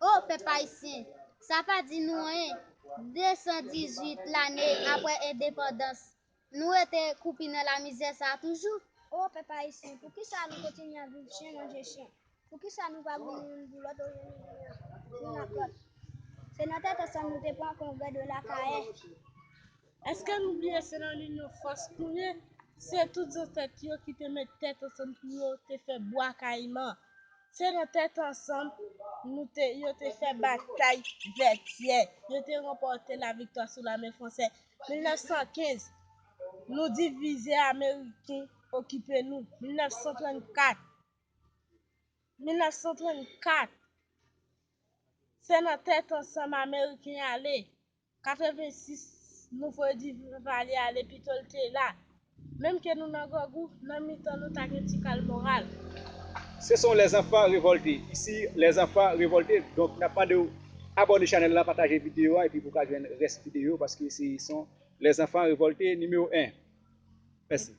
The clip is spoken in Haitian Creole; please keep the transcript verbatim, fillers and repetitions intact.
O pèp ayisyen, sa pa di nou anyen. Desan dizuit lane apre endepandans, nou rete kwoupi nan lamizè sa a toujou. O pèp ayisyen, poukisa nou kontinye ap viv chen manje chen? Poukisa nou pa goumen youn pou lòt olye nou goumen youn ak lòt? Se nan tèt ansanm nou te pran kongrè de Lakayè. Èske nou bliye se nan linyon fòs nou ye? Se tout zansèt yo ki te met tèt ansanm pou yo te fè bwa kayiman. Se nan tèt ansanm nou te, yo te fè batay Vètyè. Yo te ranpòte laviktwa sou lame fransè. Mil nèf san kenz, nou divize, Ameriken okipe nou. Mil nèf san trannkat, mil nèf san trannkat, se nan tèt ansanm Ameriken ale. Katrevensis, nou voye Divalye ale pito l te la. Menm ke nou nan grangou, nan mitan nou ta gen ti kal moral. Ce sont les enfants révoltés. Ici, les enfants révoltés. Donk, n ap mande w abòne chanèl la, pataje videyo a, epi pou w ka jwenn rès videyo, paske se sont les enfants révoltés nimewo en. Mèsi.